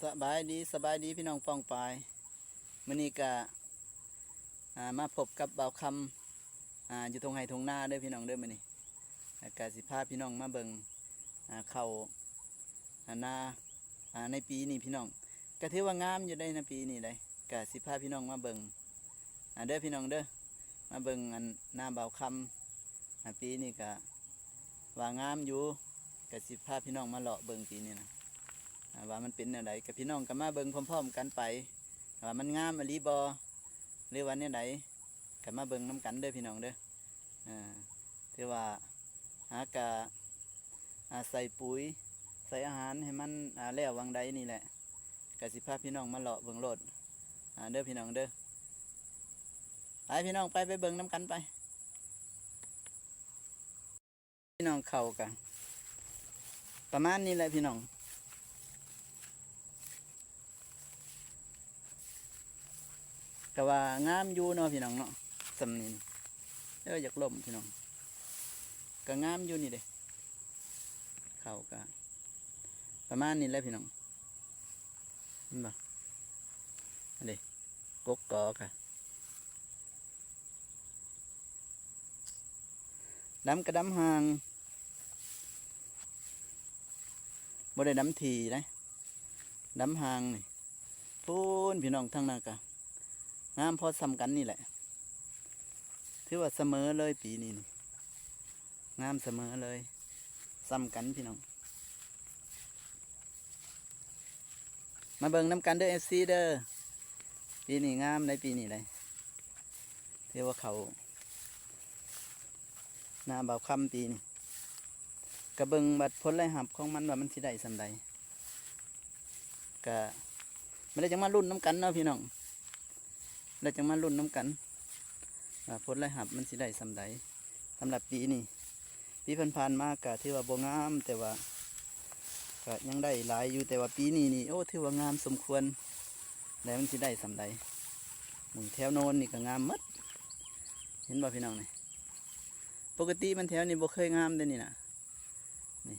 ສະບາຍດີ ສະບາຍດີພີ່ນ້ອງປ້ອງປາຍ. ມື້ນີ້ກະ ອ່າ ມາພົບກັບບ່າວຄຳ ອ່າ ຢູ່ທົ່ງໄຮ່ທົ່ງນາເດີພີ່ນ້ອງເດີ. ມື້ນີ້ກະຊິພາພີ່ນ້ອງມາເບິ່ງ ອ່າ ເຂົ້າ ອ່າ ນາ ອ່າ ໃນປີນີ້ພີ່ນ້ອງ ກະຖືວ່າງາມຢູ່ໃດ໋ນະ ປີນີ້ໃດ໋. ກະຊິພາພີ່ນ້ອງມາເບິ່ງ ອ່າ ເດີພີ່ນ້ອງເດີ ມາເບິ່ງອັນນາບ່າວຄຳ ອ່າ ປີນີ້ກະວ່າງາມຢູ່. ກະຊິພາພີ່ນ້ອງມາເລາະເບິ່ງປີນີ້ນະ ອ່າ ວ່າມັນເປັນແນວໃດ ກະພີ່ນ້ອງກະມາເບິ່ງພ້ອມໆກັນໄປ ວ່າມັນງາມອີ່ຫຼີບໍ່ ຫຼືວ່າແນວໃດ ກະມາເບິ່ງນຳກັນເດີພີ່ນ້ອງເດີ. ອ່າ ຖືວ່າຫາກະ ອ່າ ໃສ່ປຸຍ ໃສ່ອາຫານໃຫ້ມັນ ອ່າ ແລ້ວຫວ່າງໃດນີ້ແຫຼະ ກະຊິພາພີ່ນ້ອງມາເລາະເບິ່ງໂລດ ອ່າ ເດີພີ່ນ້ອງເດີ. ໄປພີ່ນ້ອງ ໄປ ໄປເບິ່ງນຳກັນໄປ. ພີ່ນ້ອງ ເຂົ້າກະປະມານນີ້ແຫຼະພີ່ນ້ອງ ກະວ່າງາມຢູ່ເນາະພີ່ນ້ອງເນາະ. ສ່ຳນີ້ ເອີ ຢາກລົ້ມພີ່ນ້ອງ ກະງາມຢູ່ນີ້ເດ້. ເຂົ້າກະປະມານນີ້ແຫຼະພີ່ນ້ອງ ເຫັນບໍ່ ອັນນີ້ ກົກກໍກະ ດຳກະດຳຫ່າງ ບໍ່ໄດ້ດຳຖີ່ໃດ໋ ດຳຫ່າງນີ້. ພຸ້ນພີ່ນ້ອງ ທາງນັ້ນກະງາມພໍສ່ຳກັນນີ້ແຫຼະ ຖືວ່າສະເໝີເລີຍປີນີ້ນີ້ ງາມສະເໝີເລີຍ ສ່ຳກັນພີ່ນ້ອງ. ມາເບິ່ງນຳກັນເດີ ເອັຟຊີ ເດີ ປີນີ້ງາມໃດ໋ ປີນີ້ໃດ໋ ຖືວ່າເຂົ້ານາບ່າວຄຳປີນີ້ ກະເບິ່ງບັດຜົນລາຍຮັບຂອງມັນວ່າມັນຊິໄດ້ສ່ຳໃດ ກະ ມື້ໃດຈັ່ງມາລຸ້ນນຳກັນເນາະພີ່ນ້ອງ ແລ້ວຈັ່ງມາລຸ້ນນຳກັນວ່າຜົນລາຍຮັບມັນຊິໄດ້ສ່ຳໃດ. ສຳລັບປີນີ້ ປີຜ່ານໆມາກະຖືວ່າບໍ່ງາມ ແຕ່ວ່າກະຍັງໄດ້ຫຼາຍຢູ່ ແຕ່ວ່າປີນີ້ນີ້ ໂອ້ ຖືວ່າງາມສົມຄວນ ແລ້ວມັນຊິໄດ້ສ່ຳໃດ. ໝູ່ແຖວໂນນນີ້ກະງາມໝົດ ເຫັນບໍ່ພີ່ນ້ອງນີ້. ປົກກະຕິມັນແຖວນີ້ບໍ່ເຄີຍງາມເດ້ນີ້ນະ ນີ້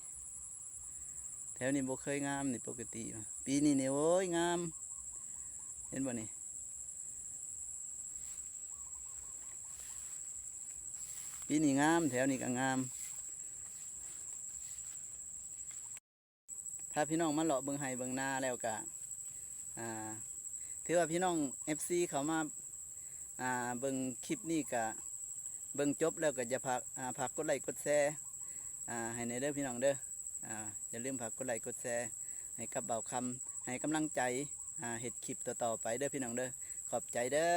ແຖວນີ້ບໍ່ເຄີຍງາມນີ້ ປົກກະຕິ ປີນີ້ນີ້ ໂອ້ຍ ງາມ ເຫັນບໍ່ນີ້ ປີນີ້ງາມ ແຖວນີ້ກະງາມ. ພາພີ່ນ້ອງມາເລາະເບິ່ງໄຮ່ເບິ່ງນາແລ້ວກະ ອ່າ ຖືວ່າພີ່ນ້ອງ ເອັຟຊີ ເຂົ້າມາ ອ່າ ເບິ່ງຄລິບນີ້ກະ ເບິ່ງຈົບແລ້ວກະຢ່າພາກ ອ່າ ພາກກົດໄລ້ກົດແຊ ອ່າ ໃຫ້ແດ່ເດີພີ່ນ້ອງເດີ. ອ່າ ຢ່າລືມພາກກົດໄລ້ກົດແຊໃຫ້ກັບບ່າວຄຳ ໃຫ້ກຳລັງໃຈ ອ່າ ເຮັດຄລິບຕໍ່ໆໄປເດີພີ່ນ້ອງເດີ. ຂອບໃຈເດີ.